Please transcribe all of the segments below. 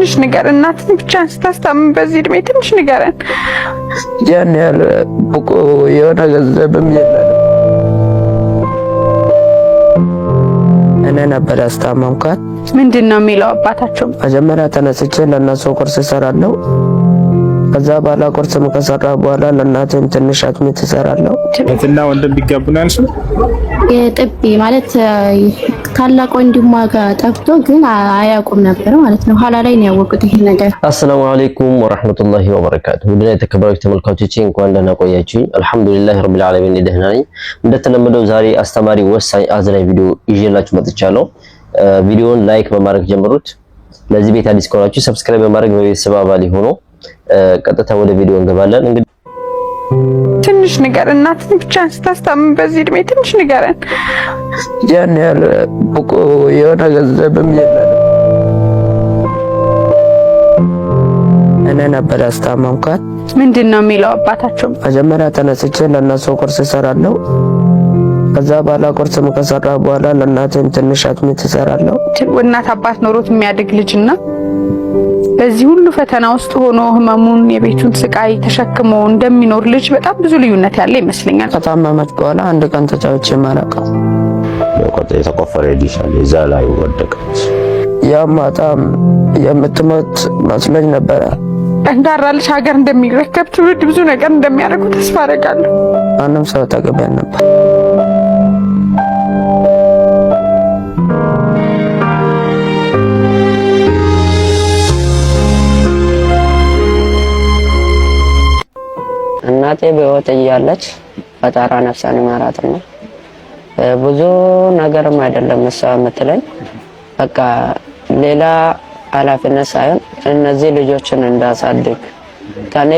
ትንሽ ንገረን። እናትን ብቻህን ስታስታምም በዚህ እድሜ ትንሽ ንገረን። ያን ያህል ብቁ የሆነ ገንዘብም የለንም። እኔ ነበር ያስታመምኳት። ምንድን ነው የሚለው አባታቸው? መጀመሪያ ተነስቼ ለእነሱ ቁርስ እሰራለሁ። ከዛ በኋላ ቁርስ ከሰራ በኋላ ለእናቴም ትንሽ አጥሚት እሰራለሁ። እህትና ወንድም ቢጋቡ ነው ያልሽው? የጥቢ ማለት ታላቅ ወንድሟ ጋር ጠብቶ ግን አያውቁም ነበር ማለት ነው። ኋላ ላይ ነው ያወቁት ይሄን ነገር። አሰላሙ አለይኩም ወራህመቱላሂ ወበረካቱ። ውድና የተከበራችሁ ተመልካቾቼ እንኳን ደህና ቆያችሁኝ። አልሐምዱሊላህ ረቢል ዓለሚን ደህና ነኝ። እንደተለመደው ዛሬ አስተማሪ፣ ወሳኝ፣ አዝናኝ ቪዲዮ ይዤላችሁ መጥቻለሁ። ቪዲዮውን like በማድረግ ጀምሩት። ለዚህ ቤት አዲስ ከሆናችሁ subscribe በማድረግ በቤተሰብ አባል ይሁኑ። ቀጥታ ወደ ቪዲዮ እንገባለን። እንግዲህ ትንሽ ንገረን። እናትን ብቻህን ስታስታምም በዚህ እድሜ ትንሽ ንገረን። ያን ያህል ብቁ የሆነ ገንዘብም የለንም። እኔ ነበር ያስታመምኳት። ምንድን ነው የሚለው አባታቸው? መጀመሪያ ተነስቼ ለእነሱ ቁርስ እሰራለሁ። ከዛ በኋላ ቁርስ ከሰራ በኋላ ለእናቴም ትንሽ አጥሚት እሰራለሁ። እናት አባት ኖሮት የሚያድግ ልጅና በዚህ ሁሉ ፈተና ውስጥ ሆኖ ህመሙን የቤቱን ስቃይ ተሸክሞ እንደሚኖር ልጅ በጣም ብዙ ልዩነት ያለ ይመስለኛል። ከታመመች በኋላ አንድ ቀን ተጫውቼ አላውቅም። የተቆፈረ ዲሽ አለ፣ እዛ ላይ ወደቀች። ያም ማታም የምትሞት መስሎኝ ነበረ። ጠንካራ ልጅ ሀገር እንደሚረከብ ትውልድ ብዙ ነገር እንደሚያደርጉ ተስፋ አደርጋለሁ። ማንም ሰው አጠገቤ ነበር። እናቴ በሕይወት እያለች ፈጣራ ነፍሷን ይማራትና ብዙ ነገርም አይደለም እሷ የምትለኝ በቃ ሌላ ኃላፊነት ሳይሆን እነዚህ ልጆችን እንዳሳድግ ከኔ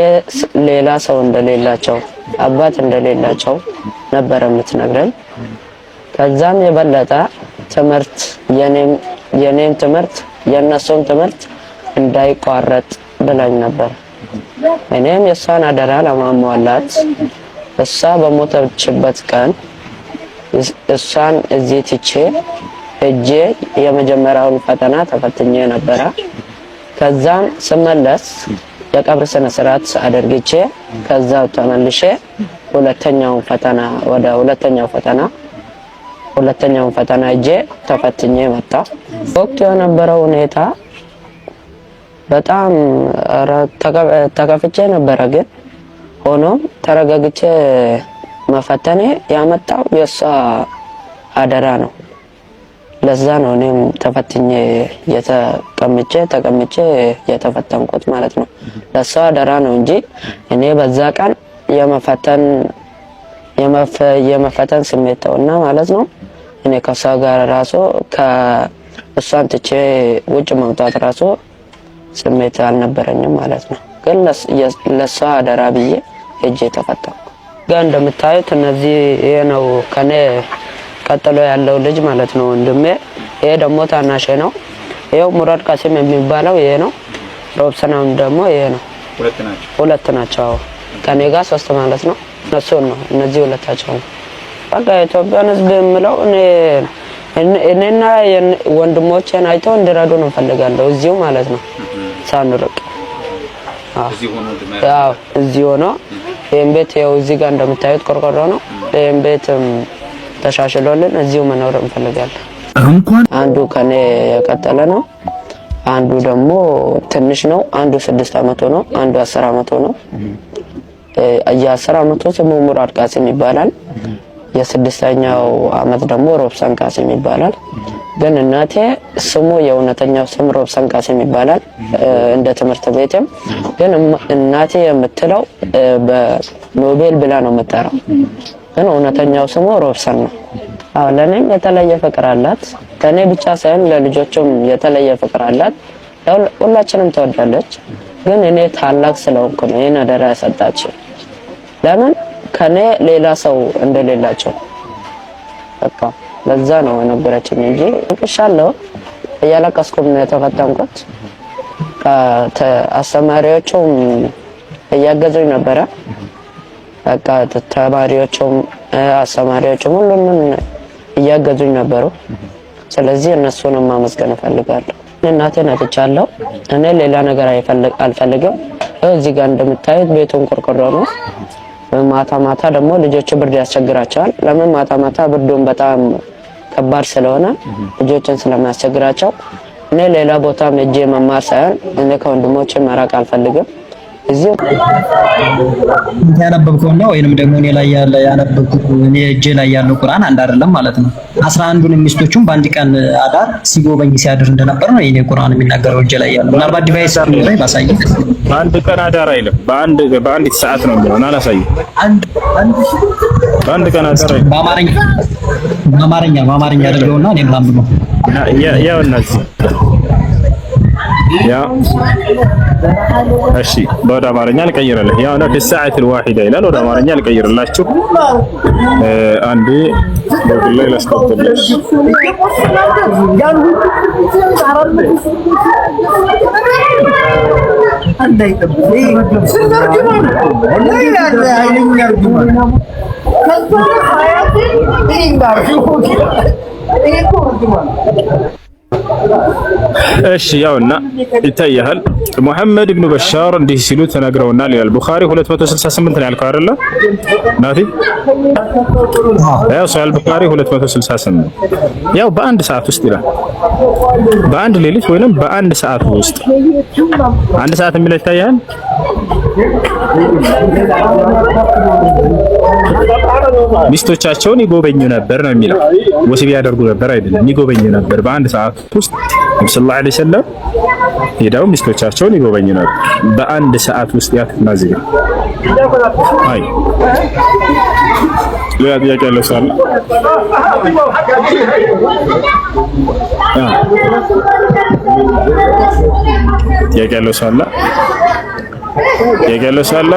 ሌላ ሰው እንደሌላቸው አባት እንደሌላቸው ነበረ የምትነግረኝ። ከዛም የበለጠ ትምህርት የኔም ትምህርት የእነሱም ትምህርት እንዳይቋረጥ ብላኝ ነበር። እኔም የእሷን አደራ ለማሟላት እሷ በሞተችበት ቀን እሷን እዚህ ትቼ እጄ የመጀመሪያውን ፈተና ተፈትኜ ነበረ። ከዛም ስመለስ የቀብር ስነ ስርዓት አድርግቼ ከዛው ተመልሼ ሁለተኛውን ፈተና ወደ ሁለተኛው ፈተና ሁለተኛውን ፈተና እጄ ተፈትኜ መጣ። ወቅቱ የነበረው ሁኔታ በጣም ተከፍቼ ነበረ። ግን ሆኖም ተረጋግቼ መፈተኔ ያመጣው የእሷ አደራ ነው። ለዛ ነው እኔም ተፈትኜ የተቀምጬ ተቀምጬ የተፈተንኩት ማለት ነው። ለእሷ አደራ ነው እንጂ እኔ በዛ ቀን የመፈተን ስሜት ተውና ማለት ነው። እኔ ከእሷ ጋር ራሱ ከእሷን ትቼ ውጭ መውጣት ራሱ ስሜት አልነበረኝም ማለት ነው። ግን ለእሷ አደራ ብዬ ሄጄ ተፈተንኩ። ጋር እንደምታዩት እነዚህ ይሄ ነው ከኔ ቀጥሎ ያለው ልጅ ማለት ነው ወንድሜ። ይሄ ደግሞ ታናሼ ነው። ይሄው ሙራድ ቃሲም የሚባለው ይሄ ነው። ሮብሰናም ደግሞ ይሄ ነው። ሁለት ናቸው። ከኔ ጋር ሶስት ማለት ነው። እነሱን ነው እነዚህ ሁለታቸው ነው። በቃ የኢትዮጵያን ሕዝብ የምለው እኔና ወንድሞቼን አይተው እንዲረዱ ነው እፈልጋለሁ። እዚሁ ማለት ነው ሳንርቅ እዚህ ሆኖ ይህን ቤት ይኸው እዚህ ጋር እንደምታዩት ቆርቆሮ ነው። ይህን ቤት ተሻሽሎልን እዚሁ መኖር እንፈልጋለን። አንዱ ከኔ የቀጠለ ነው። አንዱ ደግሞ ትንሽ ነው። አንዱ 6 አመቱ ነው። አንዱ 10 አመቱ ነው። የ10 አመቱ ስሙ ሙራድ ቃሲም ይባላል። የ6ኛው አመት ደግሞ ሮብሰን ቃሲም ይባላል። ግን እናቴ ስሙ የእውነተኛው ስም ሮብሰን ቃሲም ይባላል እንደ ትምህርት ቤትም። ግን እናቴ የምትለው በኖቤል ብላ ነው የምጠራው። ግን እውነተኛው ስሙ ሮብሰን ነው። አዎ ለኔም የተለየ ፍቅር አላት። ለኔ ብቻ ሳይሆን ለልጆቹም የተለየ ፍቅር አላት። ሁላችንም ትወዳለች። ግን እኔ ታላቅ ስለሆንኩ ነው ይሄን አደራ ያሰጣችው። ለምን ከኔ ሌላ ሰው እንደሌላቸው በቃ ለዛ ነው የነበረችኝ እንጂ እቅሻለሁ። እያለቀስኩም ነው የተፈተንኩት። አስተማሪዎቹም እያገዙኝ ነበረ። በቃ ተማሪዎቹም አስተማሪዎቹም ሁሉንም እያገዙኝ ነበሩ። ስለዚህ እነሱንም ማመስገን እፈልጋለሁ። እናቴን አጥቻለሁ። እኔ ሌላ ነገር አልፈልግም። እዚህ ጋር እንደምታዩት ቤቱን ቆርቆሮ ነው። ማታ ማታ ደግሞ ልጆቹ ብርድ ያስቸግራቸዋል። ለምን ማታ ማታ ብርዱን በጣም ከባድ ስለሆነ ልጆችን ስለሚያስቸግራቸው እኔ ሌላ ቦታ ሄጄ መማር ሳይሆን እኔ ከወንድሞቼ መራቅ አልፈልግም። እዚሁ ያነበብከውና ወይንም ደግሞ እኔ ላይ ያለ ያነበብኩት እኔ እጄ ላይ ያለው ቁርአን አንድ አይደለም ማለት ነው። 11ዱን ሚስቶቹን በአንድ ቀን አዳር ሲጎበኝ ሲያድር እንደነበር ነው የኔ ቁርአን የሚናገረው እጄ ላይ ያለው። ምናልባት device ላይ ባሳይ በአንድ ቀን አዳር አይልም፣ በአንዲት ሰዓት ነው የሚለው። እና አላሳይም። በአንድ ቀን አዳር አይልም። በአማርኛ በአማርኛ በአማርኛ አድርገውና እኔም ላንብበው። ያው እነዚህ ያ እሺ፣ ወደ አማርኛ ልቀይርልህ። ያው ነው في الواحدة ይላል። ወደ አማርኛ ልቀይርላችሁ። አንዴ ጎግል ላይ ላስቀምጥልሽ። እሺ ያውና ይታያል። ሙሐመድ ኢብኑ በሻር እንዲህ ሲሉ ተናግረውናል ይላል። ቡኻሪ 268 ነው ያልከው አይደለ ናቲ? ያው ሶሂህ ቡኻሪ 268 ያው በአንድ ሰዓት ውስጥ ይላል። በአንድ ሌሊት ወይንም በአንድ ሰዓት ውስጥ፣ አንድ ሰዓት የሚለው ይታያል። ሚስቶቻቸውን ይጎበኙ ነበር ነው የሚለው። ወሲብ ያደርጉ ነበር አይደለም፣ ይጎበኙ ነበር። በአንድ ሰዓት ውስጥ ነብዩ صلى الله عليه وسلم ሄደው ሚስቶቻቸውን ይጎበኙ ነበር በአንድ ሰዓት ውስጥ። ያትና እዚህ ጋር አይ ሌላ ጥያቄ ያለው ሰው አለ? ጥያቄ ያለው ሰው አለ? ጥያቄ ያለው ሰው አለ?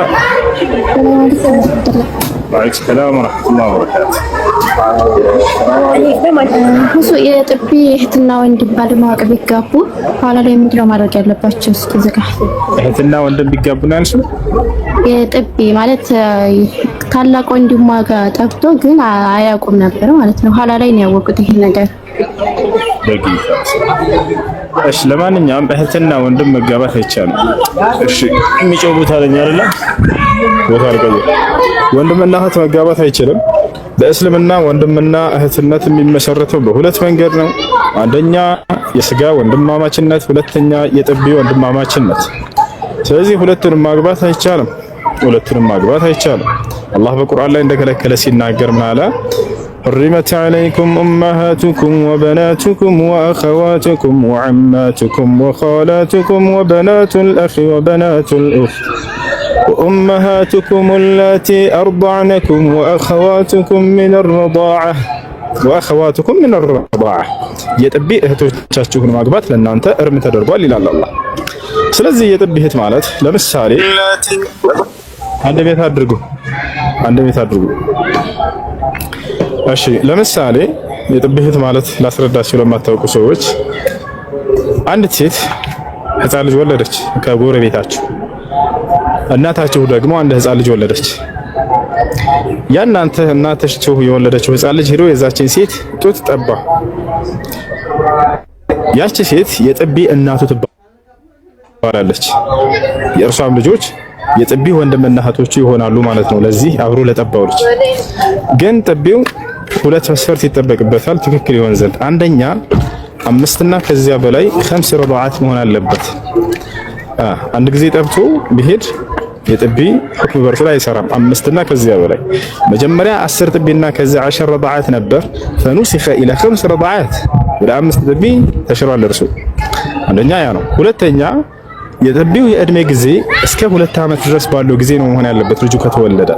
وعليكم السلام ورحمة الله وبركاته። ሁሱ የጥቢ እህትና ወንድም ባለማወቅ ቢጋቡ ኋላ ላይ ምንድነው ማድረግ ያለባቸው? እስኪ ዝጋ። እህትና ወንድም ቢጋቡ ነው ያልሽው? የጥቢ ማለት ታላቅ ወንድሟ ጋር ጠብቶ ግን አያውቁም ነበር ማለት ነው። ኋላ ላይ ነው ያወቁት ይሄን ነገር። በጌታ እሺ፣ ለማንኛውም እህትና ወንድም መጋባት አይቻልም። እሺ፣ የሚጮህ ቦታ አለኝ አይደለ? ቦታ አልቀየር። ወንድምና እህት መጋባት አይችልም። በእስልምና ወንድምና እህትነት የሚመሰረተው በሁለት መንገድ ነው። አንደኛ የስጋ ወንድማማችነት፣ ሁለተኛ የጥቢ ወንድማማችነት። ስለዚህ ሁለቱንም ማግባት አይቻልም። ሁለቱንም ማግባት አይቻልም። አላህ በቁርአን ላይ እንደከለከለ ሲናገር ምን አለ? حرمت عليكم أمهاتكم وبناتكم وأخواتكم وعماتكم وخالاتكم وبنات الأخ وبنات الأخت وأمهاتكم اللاتي أرضعنكم وأخواتكم من الرضاعة وأخواتكم من الرضاعة የጥቢ እህቶቻችሁን ማግባት ለእናንተ እርም ተደርጓል ይላል አላህ። ስለዚህ የጥቢ እህት ማለት ለምሳሌ አንድ ቤት አድርጉ፣ አንድ ቤት አድርጉ። እሺ ለምሳሌ የጥቢ እህት ማለት ላስረዳችሁ ለማታውቁ ሰዎች፣ አንዲት ሴት ህፃን ልጅ ወለደች ከጎረቤታችሁ፣ እናታችሁ ደግሞ አንድ ህፃን ልጅ ወለደች። ያ እናንተ እናታችሁ የወለደችው ህፃን ልጅ ሄዶ የዛችን ሴት ጡት ጠባ። ያቺ ሴት የጥቢ እናቱ ትባላለች። የእርሷም ልጆች የጥቢ ወንድምና እህቶቹ ይሆናሉ ማለት ነው። ለዚህ አብሮ ለጠባው ልጅ ግን ጥቢው ሁለት መስፈርት ይጠበቅበታል ትክክል ይሆን ዘንድ። አንደኛ አምስትና ከዚያ በላይ خمس رضعات መሆን አለበት። አንድ ጊዜ ጠብቶ ቢሄድ የጥቢ حكم በእርሱ ላይ አይሰራም። አምስትና ከዚያ በላይ፣ መጀመሪያ 10 ጥቢና ከዚያ 10 رضعات ነበር። فنسخ إلى خمس رضعات፣ ወደ አምስት ጥቢ ተሽሯል እርሱ። አንደኛ ያ ነው። ሁለተኛ የጥቢው የእድሜ ጊዜ እስከ 2 ዓመት ድረስ ባለው ጊዜ ነው መሆን ያለበት። ልጁ ከተወለደ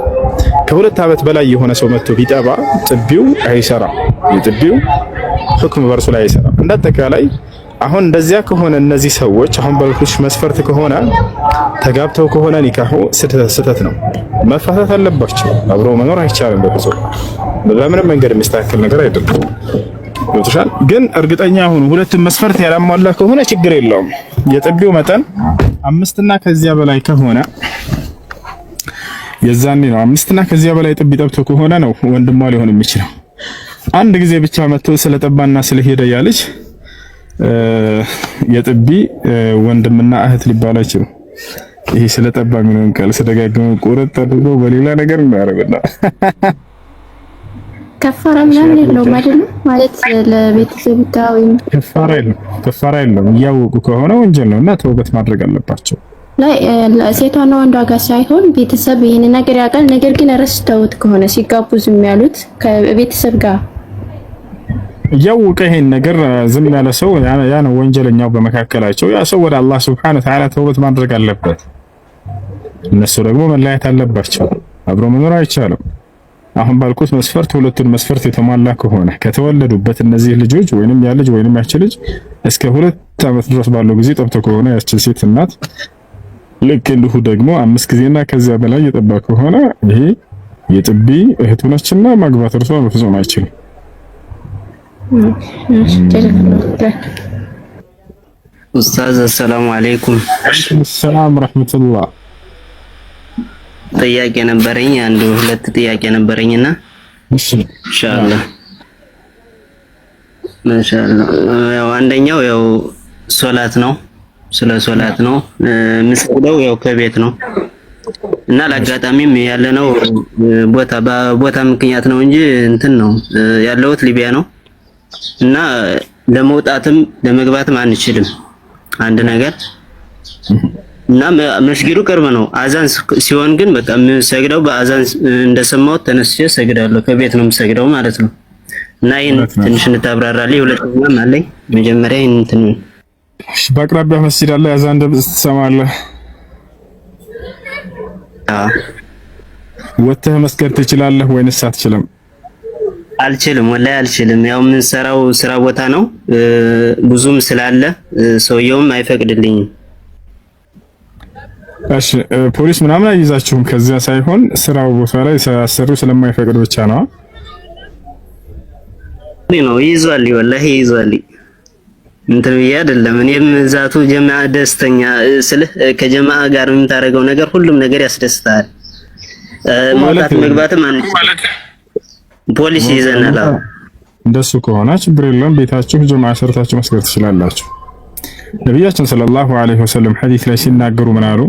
ከ2 ዓመት በላይ የሆነ ሰው መጥቶ ቢጠባ ጥቢው አይሰራም። የጥቢው حكم በእርሱ ላይ አይሰራም። እንዳጠቃላይ አሁን እንደዚያ ከሆነ እነዚህ ሰዎች አሁን ባልኩሽ መስፈርት ከሆነ ተጋብተው ከሆነ ኒካሁ ስህተት ነው፣ መፋታት አለባቸው። አብረው መኖር አይቻልም። በፍጹም በምንም መንገድ የሚስተካከል ነገር አይደለም። ገብቶሻል? ግን እርግጠኛ ሁኑ፣ ሁለቱም መስፈርት ያላሟላ ከሆነ ችግር የለውም። የጥቢው መጠን አምስትና ከዚያ በላይ ከሆነ የዛኔ ነው። አምስትና ከዚያ በላይ ጥቢ ጠብቶ ከሆነ ነው ወንድሟ ሊሆን የሚችለው። አንድ ጊዜ ብቻ መጥቶ ስለጠባና ስለሄደ ያ ልጅ የጥቢ ወንድምና እህት ሊባል አይችልም። ይሄ ስለጠባ የሚለውን ቃል ስደጋግመው ቁርጥ አድርጎ በሌላ ነገር እንዳያደርግና ከፋራ ምናምን የለውም አይደል? ማለት ለቤተሰብ ጋር ወይም ከፋራ የለም፣ ከፋራ የለም። እያወቁ ከሆነ ወንጀል ነው እና ተውበት ማድረግ አለባቸው። ላይ ሴቷና ወንዷ ጋር ሳይሆን ቤተሰብ ይህን ነገር ያውቃል። ነገር ግን ረስተውት ከሆነ ሲጋቡ ዝም ያሉት ከቤተሰብ ጋር እያወቀ ይሄን ነገር ዝም ያለ ሰው ያ ነው ወንጀለኛው በመካከላቸው። ያ ሰው ወደ አላህ سبحانه وتعالى ተውበት ማድረግ አለበት። እነሱ ደግሞ መለያየት አለባቸው። አብሮ መኖር አይቻልም። አሁን ባልኩት መስፈርት ሁለቱን መስፈርት የተሟላ ከሆነ ከተወለዱበት እነዚህ ልጆች ወይንም ያ ልጅ ወይንም ያቺ ልጅ እስከ 2 ዓመት ድረስ ባለው ጊዜ ጠብቶ ከሆነ ያቺ ሴት እናት፣ ልክ እንዲሁ ደግሞ 5 ጊዜና ከዚያ በላይ የጠባ ከሆነ ይሄ የጥቢ እህቱ ነችና ማግባት እርሷ በፍጹም አይችልም። ኡስታዝ አሰላሙ አለይኩም። ሰላም ረህመቱላህ። ጥያቄ ነበረኝ፣ አንድ ሁለት ጥያቄ ነበረኝና ኢንሻአላህ ማሻአላህ። ያው አንደኛው ያው ሶላት ነው፣ ስለ ሶላት ነው የምሰግደው፣ ያው ከቤት ነው እና ለአጋጣሚም ያለነው ቦታ በቦታ ምክንያት ነው እንጂ እንትን ነው ያለሁት ሊቢያ ነው እና ለመውጣትም ለመግባትም አንችልም። አንድ ነገር እና መስጊዱ ቅርብ ነው። አዛን ሲሆን ግን በቃ የምሰግደው በአዛን እንደሰማሁት ተነስቼ ሰግዳለሁ። ከቤት ነው የምሰግደው ማለት ነው። እና ይሄን ትንሽ እንታብራራልኝ። ሁለተኛም አለኝ። መጀመሪያ ይሄን እንትን በአቅራቢያ መስጊድ አለ፣ የአዛን ድምፅ ትሰማለህ። አዎ። ወጥተህ መስገድ ትችላለህ ወይንስ አትችልም? አልችልም፣ ወላሂ አልችልም። ያው የምንሰራው ስራ ቦታ ነው፣ ብዙም ስላለ ሰውየውም አይፈቅድልኝም። እሺ፣ ፖሊስ ምናምን አይይዛችሁም? ከዚያ ሳይሆን ስራው ቦታ ላይ አሰሪው ስለማይፈቅድ ብቻ ነው። ነው ይይዟል፣ ወላሂ ይይዟል። እንትን ብዬ አይደለም። እኔም ዛቱ ጀማዓ ደስተኛ ስልህ ከጀማዓ ጋር የምታደርገው ነገር ሁሉም ነገር ያስደስታል። መውጣት መግባትም አንችልም። ፖሊስ ይይዘናል። አዎ። እንደሱ ከሆነ ችግር የለም። ቤታችሁ ጀማዓ ሰርታችሁ መስገድ ትችላላችሁ። ነቢያችን ሰለላሁ ዐለይሂ ወሰለም ሐዲስ ላይ ሲናገሩ ምን አሉ?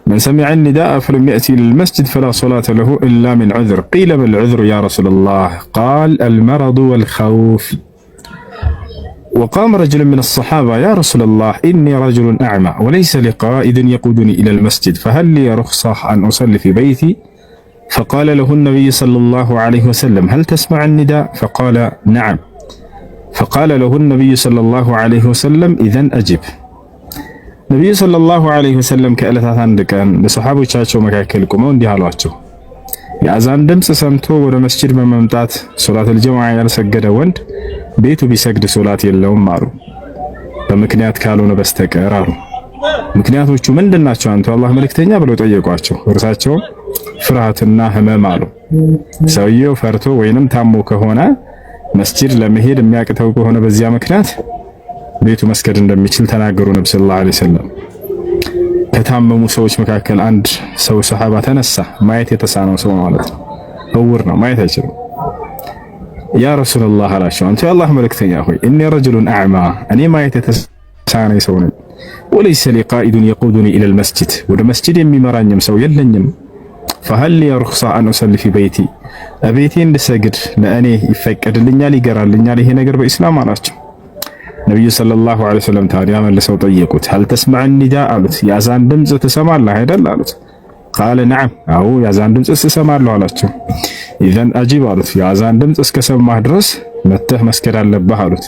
من سمع النداء فلم يأت إلى المسجد فلا صلاة له إلا من عذر، قيل ما العذر يا رسول الله؟ قال المرض والخوف. وقام رجل من الصحابة: يا رسول الله، إني رجل أعمى وليس لي قائد يقودني إلى المسجد، فهل لي رخصة أن أصلي في بيتي؟ فقال له النبي صلى الله عليه وسلم: هل تسمع النداء؟ فقال: نعم. فقال له النبي صلى الله عليه وسلم: إذن أجب. ነቢዩ ሰለላሁ ዐለይሂ ወሰለም ከዕለታት አንድ ቀን በሰሓቦቻቸው መካከል ቆመው እንዲህ አሏቸው። የአዛን ድምፅ ሰምቶ ወደ መስጂድ በመምጣት ሶላተል ጀማዓ ያልሰገደ ወንድ ቤቱ ቢሰግድ ሶላት የለውም አሉ። በምክንያት ካልሆነ በስተቀር አሉ። ምክንያቶቹ ምንድን ናቸው አንቱ የአላህ መልእክተኛ ብለው ጠየቋቸው። እርሳቸውም ፍርሃትና ህመም አሉ። ሰውየው ፈርቶ ወይንም ታሞ ከሆነ፣ መስጂድ ለመሄድ የሚያቅተው ከሆነ በዚያ ምክንያት ቤቱ መስገድ እንደሚችል ተናገሩ። ነብዩ ሰለላሁ ዐለይሂ ወሰለም ከታመሙ ሰዎች መካከል አንድ ሰው ሰሃባ ተነሳ። ማየት የተሳነው ሰው ማለት ነው። እውር ነው፣ ማየት አይችልም። ያ ረሱላህ አላቸው፣ አንተ የአላህ መልእክተኛ ሆይ፣ إني رجل أعمى፣ እኔ ማየት የተሳነኝ ሰው ነኝ። وليس لي قائد يقودني إلى المسجد፣ ወደ መስጂድ የሚመራኝም ሰው የለኝም። فهل لي رخصة أن أصلي في بيتي፣ እቤቴ እንድሰግድ ለእኔ ይፈቀድልኛል፣ ይገራልኛል ይሄ ነገር በኢስላም አላቸው። ነቢዩ ሰለላሁ ዐለይሂ ወሰለም ታዲያ መልሰው ጠየቁት። هل تسمع النداء አሉት። የአዛን ድምፅ ትሰማለህ አይደል አሉት። قال نعم፣ አዎ የአዛን ድምፅ እሰማለሁ አላቸው። إذن أجب አሉት። የአዛን ድምፅ እስከሰማህ ድረስ መተህ መስገድ አለብህ አሉት።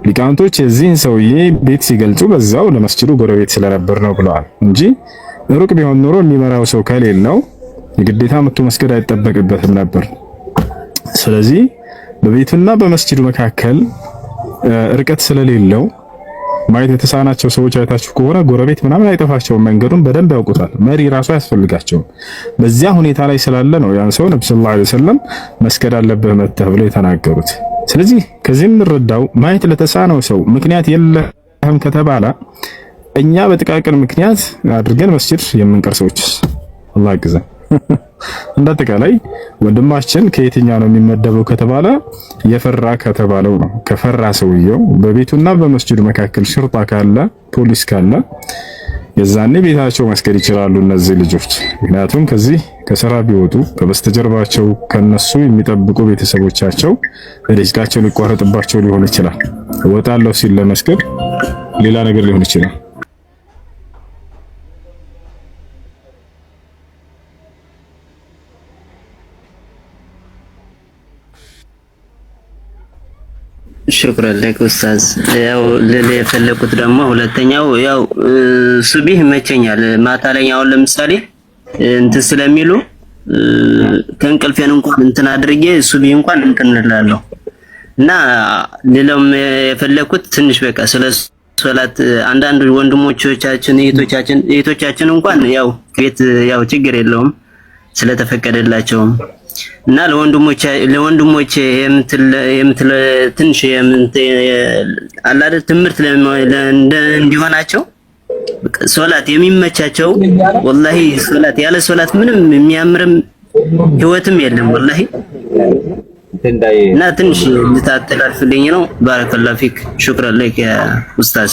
ሊቃውንቶች የዚህን ሰውዬ ቤት ሲገልጹ በዛው ለመስጂዱ ጎረቤት ስለነበር ነው ብለዋል እንጂ ሩቅ ቢሆን ኖሮ የሚመራው ሰው ከሌለው የግዴታ መጥቶ መስገድ አይጠበቅበትም ነበር። ስለዚህ በቤቱና በመስጂዱ መካከል ርቀት ስለሌለው፣ ማየት የተሳናቸው ሰዎች አይታችሁ ከሆነ ጎረቤት ምናምን አይጠፋቸውም፣ መንገዱን በደንብ ያውቁታል። መሪ ራሱ አያስፈልጋቸውም። በዚያ ሁኔታ ላይ ስላለ ነው ያን ሰው ነብዩ ሰለላሁ ዐለይሂ ወሰለም መስገድ አለብህ መተህ ብለው የተናገሩት። ስለዚህ ከዚህ የምንረዳው ማየት ለተሳነው ሰው ምክንያት የለህም ከተባለ እኛ በጥቃቅን ምክንያት አድርገን መስጂድ የምንቀር ሰዎችስ አላህ ያግዘን። እንደ አጠቃላይ ወንድማችን ከየትኛው ነው የሚመደበው ከተባለ የፈራ ከተባለው ነው። ከፈራ ሰውየው በቤቱና በመስጂዱ መካከል ሽርጣ ካለ፣ ፖሊስ ካለ የዛኔ ቤታቸው መስገድ ይችላሉ እነዚህ ልጆች። ምክንያቱም ከዚህ ከስራ ቢወጡ ከበስተጀርባቸው ከነሱ የሚጠብቁ ቤተሰቦቻቸው ሪዝቃቸው ሊቋረጥባቸው ሊሆን ይችላል። እወጣለሁ ሲል ለመስገድ ሌላ ነገር ሊሆን ይችላል። شكرا لك ኡስታዝ። ያው ልል የፈለኩት ደግሞ ሁለተኛው ያው ሱቢህ ይመቸኛል። ማታ ላይ አሁን ለምሳሌ እንትን ስለሚሉ ከእንቅልፌን እንኳን እንትን አድርጌ ሱቢህ እንኳን እንትን እላለሁ እና ሌላውም የፈለኩት ትንሽ በቃ ስለ ሶላት አንዳንድ ወንድሞቻችን እህቶቻችን እንኳን ያው ቤት ያው ችግር የለውም ስለተፈቀደላቸውም እና ለወንድሞቼ የምትል ትንሽ አለ አይደል ትምህርት እንዲሆናቸው ሶላት የሚመቻቸው ወላሂ ሶላት ያለ ሶላት ምንም የሚያምርም ህይወትም የለም ወላሂ። እና ትንሽ እንድታተላልፍልኝ ነው። بارك الله فيك شكرا لك يا ኡስታዝ።